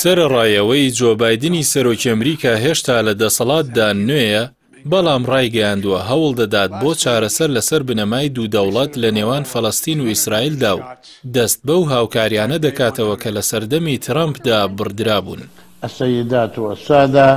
سەرەڕای ئەوەی جۆ بایدنی سەرۆکی ئەمریکا هێشتا لە دەسەڵاتدا نوێیە، بەڵام ڕایگەیاندووە هەوڵ دەدات بۆ چارەسەر لەسەر بنەمای دوو دەوڵەت لە نێوان فەلەستین و ئیسرائیلدا و دەست بەو هاوکاریانە دەکاتەوە کە لە سەردەمی ترەمپدا بڕدرابوون. السیدات والسادە.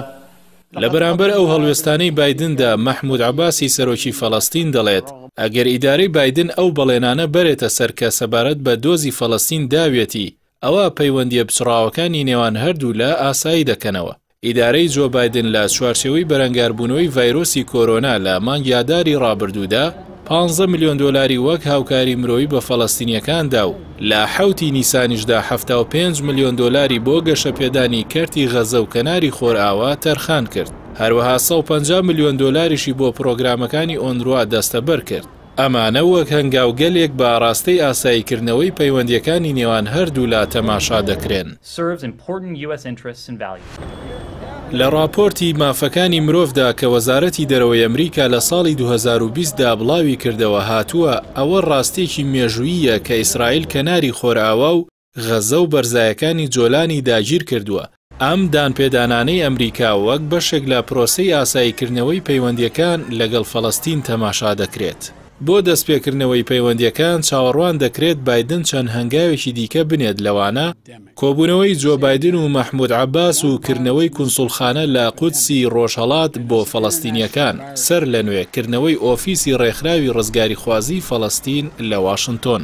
لە بەرامبەر ئەو هەڵوێستانەی بایدندا، مەحمود عەباسی سەرۆکی فەلەستین دەڵێت، ئەگەر ئیدارەی بایدن ئەو بەڵێنانە بەرێتە سەر کە سەبارەت بە دۆزی فەلەستین داویەتی، ئەوا پەیوەندییە پچڕاوەکانی نێوان هەردوولا ئاسایی دەکەنەوە. ئیدارەی جۆ بایدن لە چوارچێوەی بەرەنگاربوونەوەی ڤایرۆسی کۆرۆنا لە مانگی ئاداری ڕابردوودا 15 ملیۆن دۆلاری وەک هاوکاری مرۆیی بە فەلەستینییەکان دا و لە حەوتی نیسانیشدا 75 ملیۆن دۆلاری بۆ گەشەپێدانی کەرتی غەزە و کەناری خۆرئاوا تەرخان کرد. هەروەها 150 ملیۆن دۆلاریشی بۆ پرۆگرامەکانی ئۆنروا دەستەبەر کرد. ئەمانە وەک هەنگاوگەلێک بە ئاڕاستەی ئاساییکردنەوەی پەیوەندییەکانی نێوان هەردوولا تەماشا دەکرێن. لە ڕاپۆرتی مافەکانی مرۆڤدا کە وەزارەتی دەرەوەی ئەمریکا لە ساڵی 2020 دا بڵاوی کردەوە هاتووە، ئەوە ڕاستییەکی مێژووییە کە ئیسرائیل کەناری خۆرئاوا و غەزە و بەرزایەکانی جۆلانی داگیرکردووە، ئەم دانپێدانانەی ئەمریکا وەک بەشێک لە پرۆسەی ئاساییکردنەوەی پەیوەندییەکان لەگەڵ فەلەستین تەماشا دەکرێت. بۆ دەستپێکردنەوەی پەیوەندییەکان چاوەڕوان دەکرێت بایدن چەند هەنگاوێکی دیکە بنێت لەوانە، کۆبوونەوەی جۆ بایدن و مەحمود عەباس و کردنەوەی کونسوڵخانە لە قودسی ڕۆژهەڵات بۆ فەلەستینییەکان، سەرلەنوێ کردنەوەی ئۆفیسی ڕێکخراوی ڕزگاریخوازیی فەلەستین لە واشنتۆن.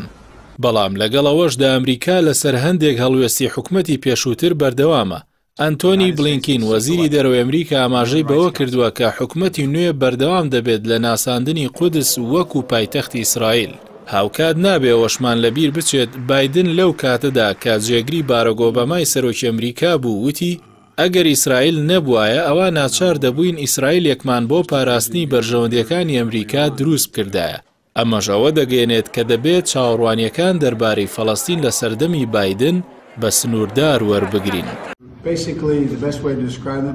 بەڵام لەگەڵ ئەوەشدا ئەمریکا لەسەر هەندێک هەڵوێستی حکومەتی پێشووتر بەردەوامە. ئەنتۆنی بلینکین، وەزیری دەرەوەی ئەمریکا ئاماژەی بەوە کردووە کە حکومەتی نوێ بەردەوام دەبێت لە ناساندنی قودس وەکو پایتەختی ئیسرائیل. هاوکات نابێ ئەوەشمان لەبیر بچێت بایدن لەو کاتەدا کە جێگری بارەک ئۆبامای سەرۆکی ئەمریکا بوو وتی ئەگەر ئیسرائیل نەبوایە ئەوا ناچار دەبووین ئیسرائیلێکمان بۆ پاراستنی بەرژەوەندییەکانی ئەمریکا دروست بکردایە. ئەمەش ئەوە دەگەیەنێت کە دەبێت چاوەڕوانییەکان دەربارەی فەڵەستین لە سەردەمی بایدن بە سنووردار وەربگرین.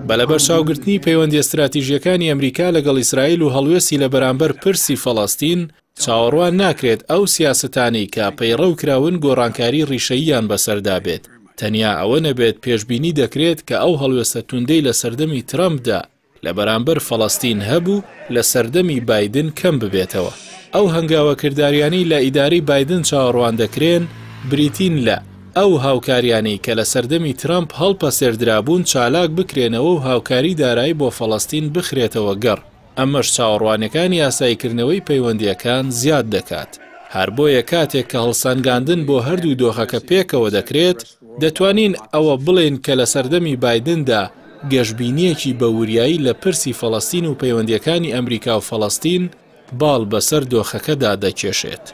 بە لەبەرچاوگرتنی پەیوەندییە ستراتیژییەکانی ئەمریکا لەگەڵ ئیسرائیل و هەڵوێستی لە بەرامبەر پرسی فەڵەستین، چاوەڕوان ناکرێت ئەو سیاسەتانەی کە پەیڕەو کراون گۆڕانکاری ڕیشەییان بەسەردا بێت، تەنیا ئەوە نەبێت پێشبینی دەکرێت کە ئەو هەڵوێستە توندەی لە سەردەمی ترەمپدا لە بەرامبەر فەڵەستین هەبوو لە سەردەمی بایدن کەم ببێتەوە. ئەو هەنگاوە کرداریانەی لە ئیدارەی بایدن چاوەڕوان دەکرێن بریتین لە، ئەو هاوکاریانەی کە لە سەردەمی ترەمپ هەڵپەسێردرابوون چالاک بکرێنەوە و هاوکاری دارایی بۆ فەڵەستین بخرێتەوە گەڕ، ئەمەش چاوەڕوانیەکانی ئاساییکردنەوەی پەیوەندییەکان زیاد دەکات. هەر بۆیە کاتێک کە هەڵسەنگاندن بۆ هەردوو دۆخەکە پێکەوە دەکرێت، دەتوانین ئەوە بڵێین کە لە سەردەمی بایدندا گەشبینییەکی بە وریایی لە پرسی فەڵەستین و پەیوەندییەکانی ئەمریکا و فەڵەستین باڵ بەسەر دۆخەکەدا دەکێشێت.